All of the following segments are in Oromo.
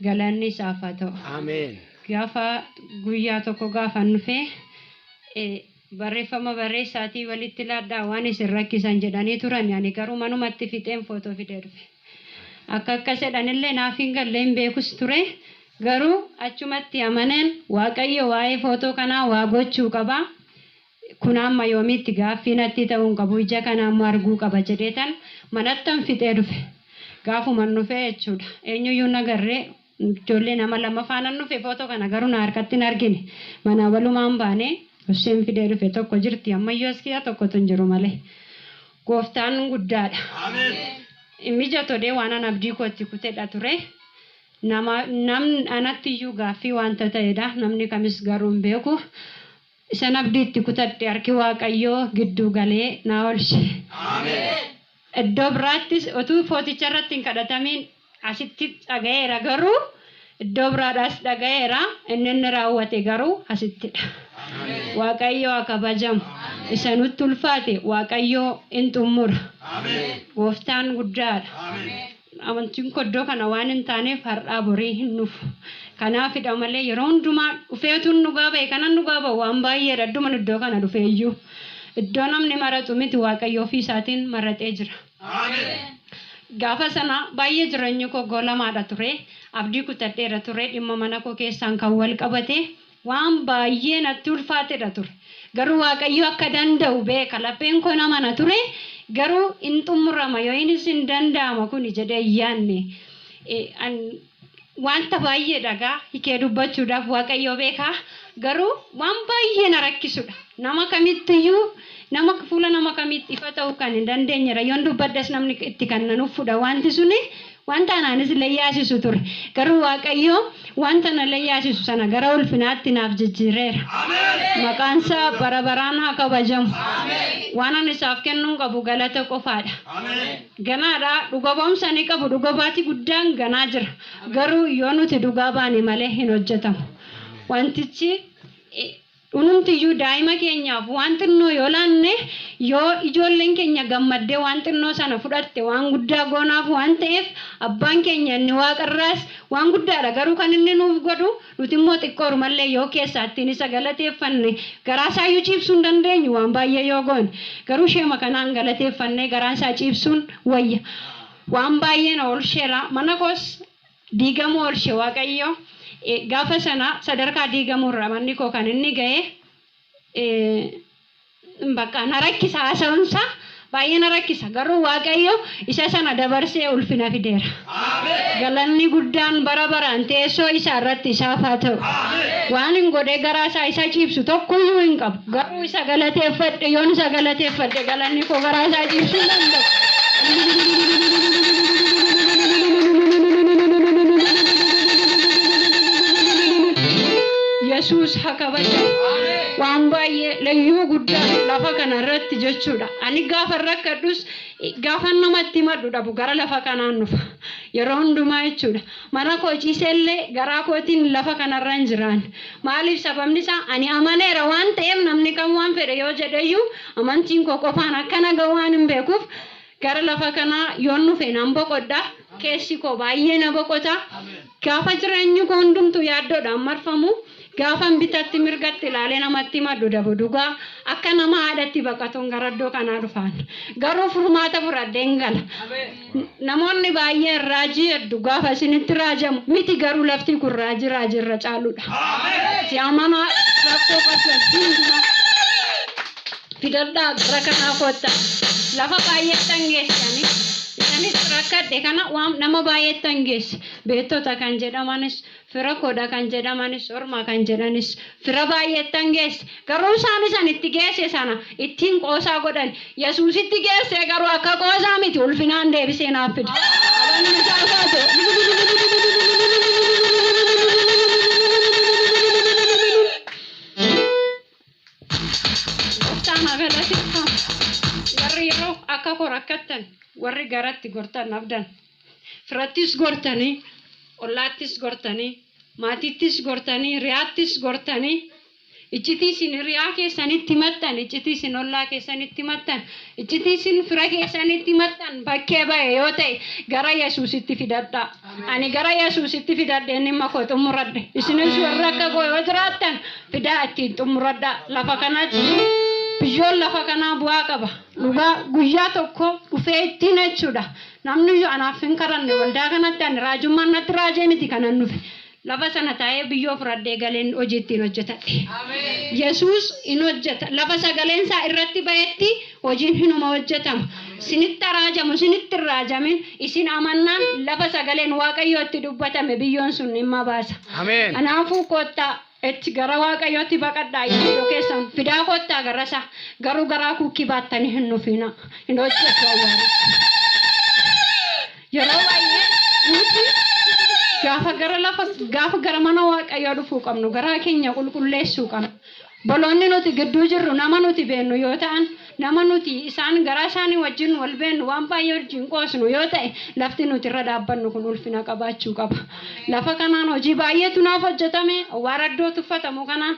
Galanni isaaf haa ta'u. Ameen. Gaafa guyyaa tokko gaafan dhufee barreeffama barreessaatii walitti laadhaa waan isin rakkisan jedhanii turan, ani garuu manumatti fixeen footoo fidee dhufe. Akka akkas jedhanillee naaf hin galle, hin beekus ture. Garuu achumatti amaneen Waaqayyo waa'ee footoo kanaa waa gochuu qaba. Kun amma yoomiitti gaaffii natti ta'uu hin qabu, ija kana amma arguu qaba jedheetan manattan fixee dhufe. Gaafuman dhufee jechuudha. Eenyuyyuu hin agarree, ijoollee nama lama faanan dhufe, footoo kana garuu na harkatti hin argine. Manaa walumaan baanee isheen fidee dhufe tokko jirti, ammayyuu as keessa tokkotu hin jiru malee. Gooftaan guddaadha. Hin mijatodee waan an abdii kootti kutedha ture. Nama namni anatti iyyuu gaaffii wanta ta'edha. Namni kamis garuu hin beeku. Isan abdii itti kutadhe harki Waaqayyoo gidduu galee na oolche. Iddoo biraattis utuu footicha irratti hin kadhatamiin asitti dhaga'eera, garuu iddoo biraadhaas dhaga'eera, inni inni raawwate garuu asittidha. Waaqayyo haa kabajamu. Isa nutti ulfaate Waaqayyo in xumura. Gooftaan guddaadha. Amantiin koo iddoo kana waan hin taaneef har'aa borii hin dhufu. Kanaafidha malee yeroo hundumaa dhufeetuun dhugaa ba'e, kanan dhugaa ba'u waan baay'eedha, idduman iddoo kana dhufee iyyuu. Iddoo namni maratu miti, Waaqayyo ofii isaatiin maratee jira. Gaafa sana baay'ee jireenyi koo goolamaadha ture. Abdii kutadheera ture, dhimma mana koo keessaan kan wal qabate waan baay'ee natti ulfaatedha ture. Garuu Waaqayyo akka danda'u beeka. Lapheen koo namana ture, garuu hin xumurama yookiinis hin danda'ama kuni jedhee hin yaadne. Wanta baay'ee dhagaa hikee dubbachuudhaaf Waaqayyo beeka. Garuu waan baay'ee na rakkisudha. Nama kamittiyyuu, nama fuula nama kamitti ifa ta'uu kan hin dandeenyedha. Yoon dubbadhes namni itti kan nan uffudha wanti suni wanta anaanis leeyyaasisu ture. Garuu Waaqayyo wanta na leeyyaasisu sana gara ulfinaatti naaf jijjiireera. Maqaan isaa bara baraan haa kabajamu. Waan ani isaaf kennuu qabu galata qofaadha. Ganaadha, dhuga ba'umsa ni qabu, dhuga baatii guddaan ganaa jira. Garuu yoo nuti dhugaa baane malee hin hojjetamu. Wantichi dhunumtiyyuu daa'ima keenyaaf waan xinnoo yoo laanne, yoo ijoolleen keenya gammaddee waan xinnoo sana fudhatte, waan guddaa goonaaf waan ta'eef, abbaan keenya inni waaqarraas waan guddaadha garuu kan inni nuuf godhu. Nuti immoo xiqqoorumallee yoo keessaa ittiin isa galateeffanne garaa isaayyuu ciibsuu hin dandeenyu waan baay'ee yoo goone. Garuu isheema kanaan galateeffannee garaa isaa ciibsuun wayya. Waan baay'ee na oolcheera, mana koos diigamuu oolche Waaqayyo. Gaafa sana sadarkaa diigamuurra manni koo kan inni ga'e, bakka na rakkisa, haasa'uunsaa baay'ee na rakkisa, garuu Waaqayyo isa sana dabarsee ulfina fideera. Galanni guddaan bara baraan teessoo isaa irratti isaaf haa ta'u. Waan hin godhee garaa isaa isa ciibsu tokkoyyuu hin qabu. Garuu isa galateeffadhe, yoon isa galateeffadhe galanni koo garaa isaa ciibsuu hin danda'u. Yesuus haa kabajamu. Waan baay'ee leyyuu guddaa lafa kana irratti jechuudha. Ani gaafa rakkadhus, gaafa namatti himadhu dhabu, gara lafa kanaan dhufa. Yeroo hundumaa jechuudha. Mana koo ciisellee garaa kootiin lafa kanarra hin jiraan. Maaliif? Sababni isaa ani amaneera waan ta'eef, namni kam waan fedhe yoo jedheyyuu amantiin koo qofaan akka na ga'u waan hin beekuuf, gara lafa kanaa yoon dhufe nan boqodha. Keessi koo baay'ee na boqota. Gaafa jireenyi koo hundumtuu yaaddoodhaan marfamu, gaafan bitatti mirgatti ilaalee namatti himadhu dhabu, dhugaa akka nama haadhatti baqatuun gara iddoo kanaa dhufaan. Garuu furmaata fudhadheen gala. Namoonni baay'een raajii hedduu gaafa isinitti raajamu miti, garuu lafti kun raajii raajii irra caaludha. Si amanaa, rakkoo qabdan hundumaa fidadhaa gara kanaa kottaa. Lafa baay'eetti geessanii isanis rakkadhe kana waan nama baay'eetti geesse. Beektota kan jedhamanis, fira koodha kan jedhamanis, orma kan jedhanis, fira baay'eetti geesse. Garuu isaan isan itti geesse sana ittiin qoosaa godhan. Yesuusitti geesse, garuu akka qoosaa miti, ulfinaan deebisee naaf fide. Galanni isaaf haa ta'u. Gooftaan haa galateeffamu. Warri yeroo akka koo rakkattan, warri garatti gortan dhabdan, firattis gortanii, ollaattis gortanii, maatiittis gortanii, riyaattis gortanii, Iccitii isin hiriyaa keessanitti himattan, iccitii isin ollaa keessanitti himattan, iccitii isin fira keessanitti himattan bakkee ba'e yoo ta'e gara Yesuusitti fidadhaa. Ani gara Yesuusitti fidadheen dhimma koo xumuradhe. Isinis warra akka koo yoo jiraattan fidaa ittiin xumuradhaa. Lafa kanatti biyyoon lafa kanaa bu'aa qaba. Dhugaa guyyaa tokko dhufee ittiin jechuudha. Namni iyyuu anaaf hin kadhanne waldaa kanatti ani raajummaan natti raajee miti kanan dhufe. Lafa sana taa'ee biyyoo fudhadhee galeen hojii ittiin hojjetadhe. Yesuus in hojjeta. Lafa sagaleen isaa irratti ba'etti hojiin hinuma hojjetama. Isinitti raajamu, isinitti hin raajamin, isin amannaan lafa sagaleen Waaqayyoo itti dubbatame biyyoon sun dhimma baasa. Ameen. Kanaafuu kottaa itti gara Waaqayyootti baqadhaa yaaddoo keessan fidaa kottaa gara isaa. Garuu garaa kukkii baattanii hin dhufina. Hin hojjetu awwaarichi. Yeroo baay'ee nuti gaafa gara lafa gaafa gara mana Waaqayyoo dhufuu qabnu garaa keenya qulqulleessuu qabna. Boloonni nuti gidduu jirru nama nuti beennu yoo ta'an, nama nuti isaan garaa isaanii wajjin wal beennu waan baay'ee wajjin qoosnu yoo ta'e lafti nuti irra dhaabbannu kun ulfina qabaachuu qaba. Lafa kanaan hojii baay'eetu naaf hojjetame, awwaara iddoo tuffatamu kanaan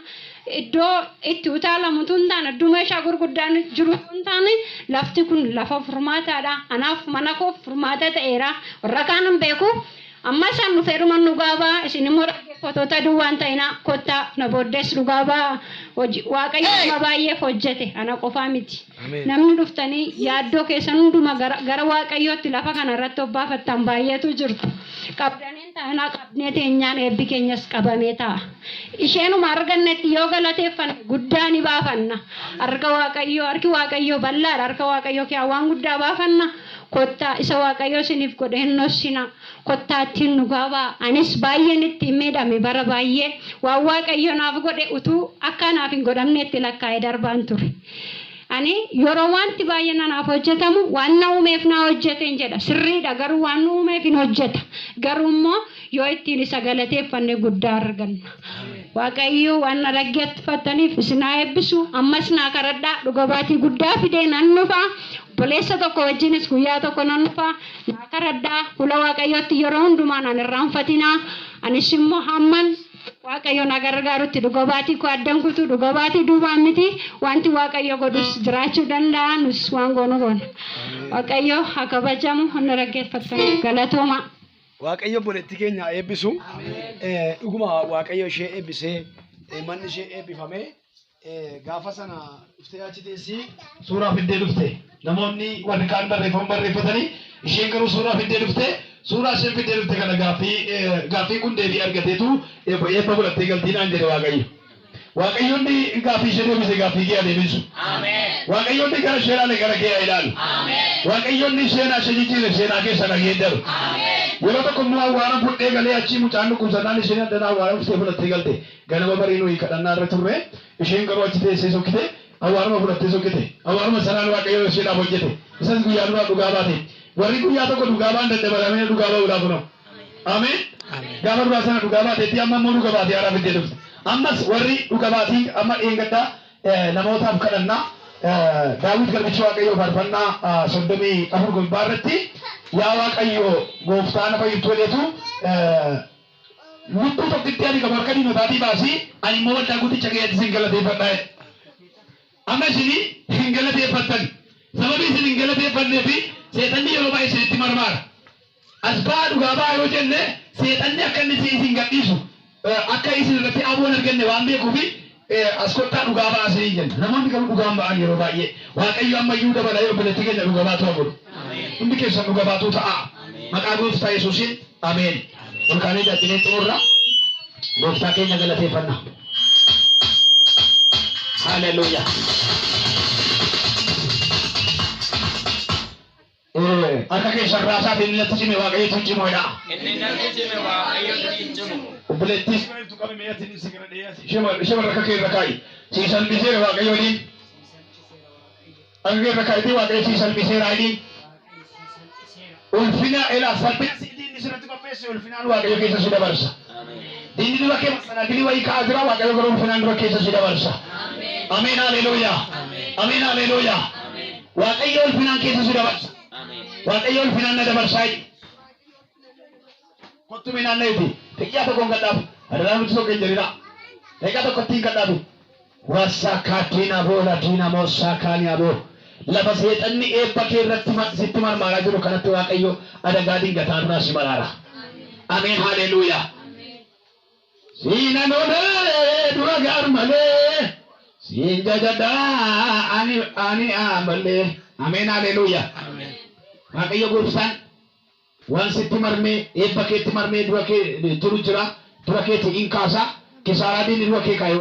iddoo itti utaalamu hin taane, iddoo meeshaa gurguddaan jiru hin taane, lafti kun lafa furmaataadha. Anaaf mana koof furmaata ta'eera. Warra kaan hin beeku. Amma isaan dhufee dhuman dhugaa ba'a. Isin immoo dhaggeeffattoota duwwaa hin ta'inaa. Kottaa na booddees dhugaa ba'a. Waaqayyo nama baay'eef hojjete. Ana qofaa miti. Namni dhuftanii yaaddoo keessan hunduma gara Waaqayyootti lafa kana irratti obbaafattan baay'eetu jirtu. Qabdaniin taanaa qabnee teenyaan eebbi keenyas qabamee ta'a. Isheenuma argannetti yoo galateeffanne guddaa ni baafanna. Harka Waaqayyoo, harki Waaqayyoo bal'aadha. Harka Waaqayyoo kee waan guddaa baafanna. Kottaa isa Waaqayyoo isiniif godhe hin dhoksina. Kottaa ittiin dhugaa ba'a. Anis baay'een ittiin miidhame bara baay'ee. Waan Waaqayyo naaf godhe utuu akka naaf hin godhamnetti lakkaa'ee darbaan ture. Ani yeroo wanti baay'een anaaf hojjetamu waan na uumeef na hojjeteen jedha. Sirriidha, garuu waan nu uumeef hin hojjeta. Garuu immoo yoo ittiin isa galateeffanne guddaa arganna. Waaqayyo waan na dhaggeeffattaniif isin haa eebbisu. Ammas naa kadhadhaa, dhuga baatii guddaa fidee nan dhufa. Obboleessa tokko wajjinis guyyaa tokko nan dhufa. Naa kadhadhaa, fuula Waaqayyootti yeroo hundumaa naan irraanfatinaa. Anis immoo hamman Waaqayyo na gargaarutti dhuga baatii koo addan kutu, dhuga baatii duubaan miti. Wanti Waaqayyo godhus jiraachuu danda'a, nus waan goonu goona. Waaqayyo haa kabajamu, na dhaggeeffattaniif galatooma. Waaqayyo obboleettii keenya eebbisu. Dhuguma Waaqayyo ishee eebbisee manni ishee eebbifame. Gaafa sana dhuftee achi teessii suuraa fiddee dhufte. Namoonni warri kaan barreeffama barreeffatanii isheen garuu suuraa fiddee dhufte. Suuraa isheen fiddee dhufte kana gaaffii kun deebii argateetu eebba godhattee galtiidhaan jedhe Waaqayyo. Waaqayyoonni gaaffii ishee deebise gaaffii kee adeemisu. Waaqayyoonni gara ishee ilaale gara kee ilaalu. Waaqayyoonni seenaa ishee jijjiire seenaa keessa dhageeddaru. Yeroo tokko immoo awwaara fudhee galee achii mucaan dhukkubsannaan isheen addana awwaara dhuftee fudhattee galte. Ganama barii nuyi kadhannaa irra turre isheen garuu achi teessee sokkite, awwaaruma fudhattee sokkite. Awwaaruma sanaan Waaqayyo isheedhaaf hojjete. Isas guyyaa duraa dhugaa baate. Warri guyyaa tokko dhugaa ba'an daddabalamee dhugaa ba'uudhaaf kunoo. Ameen. Gaafa duraa sana dhugaa baateetti amma immoo dhuga baatee haaraa fiddee dhufte. Ammas warri dhuga baatii amma dheengaddaa namootaaf kadhannaa Daawit garbichi Waaqayyoo faarfannaa 34 gubbaa irratti yaa Waaqayyo gooftaa na fayyiftuu jedheetu lubbuu tokkitti ani qabu harka diinotaatii baasii ani immoo waldaa guddicha keessatti sin galateeffadha jedhe. Amma isin hin galateeffattan. Sababii isin hin galateeffanneef seexanni yeroo baay'ee isinitti marmaara. As ba'aa dhugaa ba'aa yoo jenne seexanni akka inni isin gadhiisu akka isin irratti aboon arganne waan beekuufi as kottaa dhugaa ba'aa isiniin jenna. Namoonni garuu dhugaan ba'an yeroo baay'ee Waaqayyo ammayyuu dabalee obboleettii keenya dhuga baatuu haa godhu. Hundi keessan dhuga baatuu ta'a. Maqaa gooftaa Yesuusiin ameen. Olkaanee jajjinee xumurra. Gooftaa keenya galateeffanna. Haleluuyaa. Harka keessan raasaatiin inni natti cime Waaqayyotu hin cimu jedha. Inni natti cime Waaqayyotu hin cimu. Obboleettii ishee harka kee irra kaa'i. Sii salphiseera Waaqayyo waliin. Harka kee irra kaa'itii Waaqayyo sii salphiseera jedhiin. Ulfina elaa salphina diinni sirratti qopheesse ulfinaan Waaqayyo keessa si dabarsa. Diinni dura kee masanaakilii wayii ka'aa jira, Waaqayyo garuu ulfinaan dura keessa si dabarsa. Ameen haleluuyaa. Ameen haleluuyaa. Waaqayyo ulfinaan keessa si dabarsa. Waaqayyo ulfinaan na dabarsaa jedhi. Kottu mee naanna'eeti. Daqiiqaa tokkoon kadhaafu. Adaraa nuti tokko hin jedhinaa. Daqiiqaa tokko ittiin kadhaafu. Wassaakkaattiin boola diina moossaakaanii aboo. Lafa seexanni eebba kee irratti sitti marmaaraa jiru kanatti Waaqayyo adagaa dingataa duraa si baraara. Ameen haleluuyaa. Siinan olee dura gaar malee siin jajadhaa ani amalee. Ameen haleluuyaa. Waaqayyo gooftaan waan sitti marmee eebba keetti marmee dura kee jiru jira, dura keetti in kaasa, kisaaraa diinni dura kee kaa'e.